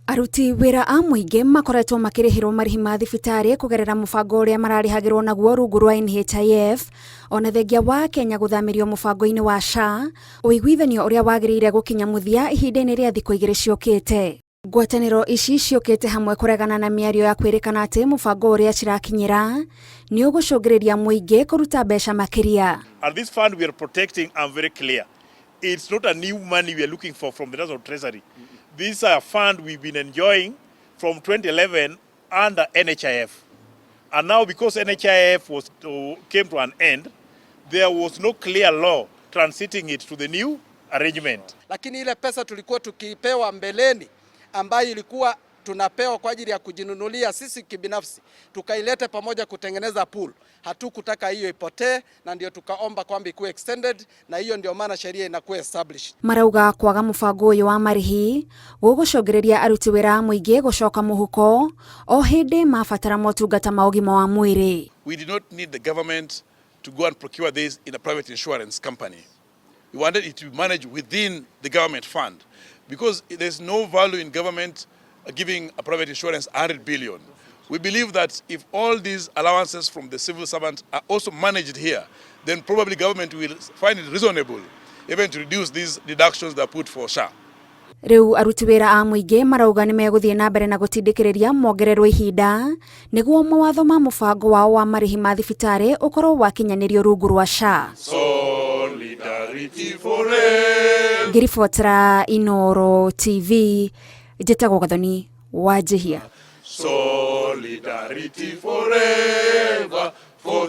Aruti wĩra a mũingĩ makoretwo makĩrĩhĩrwo marĩhi ma thibitarĩ kũgerera mũbango ũrĩa mararĩhagĩrwo naguo rungu rwa NHIF, ona thengia wa Kenya gũthamĩrio mũbango-inĩ wa SHA, ũiguithanio ũrĩa wagĩrĩire gũkinya mũthia ihinda-inĩ rĩa thikũ igĩrĩ ciũkĩte. Ngwatanĩro ici ciũkĩte hamwe kũregana na mĩario ya kwĩrĩkana atĩ mũbango ũrĩa cirakinyĩra nĩ ũgũcũngĩrĩria mũingĩ kũruta mbeca makĩria. And this fund we are protecting, I'm very clear. It's not a new money we are looking for from the National Treasury. This is a fund we've been enjoying from 2011 under NHIF. And now because NHIF came to an end, there was no clear law transiting it to the new arrangement. Lakini ile pesa tulikuwa tukipewa mbeleni ambayo ilikuwa tunapewa kwa ajili ya kujinunulia sisi kibinafsi, tukailete pamoja kutengeneza pool. Hatukutaka hiyo ipotee, na ndio tukaomba kwamba ikuwe extended, na hiyo ndio maana sheria inakuwa established. Marauga kwaga mũbango ũyũ wa marĩhi gũgũcũngĩrĩria aruti wĩra a mũingĩ gũcoka mũhuko o hĩndĩ mabatara motungata ma ũgima wa mwĩrĩ. We did not need the government to go and procure this in a private insurance company. We wanted it to be managed within the government fund because there's no value in government giving a private insurance 100 billion. We believe that if all these allowances from the civil servant are also managed here, then probably government will find it reasonable even to reduce these deductions that are put for SHA. Rĩu aruti wĩra a mũingĩ marauga nĩ megũthiĩ na mbere na gũtindĩkĩrĩria mongererwo ihinda nĩguo mawatho ma mũbango wao wa marĩhi ma thibitarĩ ũkorwo wakinyanĩrio rungu rwa SHA. Solidarity forever. Ngĩribotera Inooro TV, njĩtagwo Gathoni Wanjihia. Solidarity forever.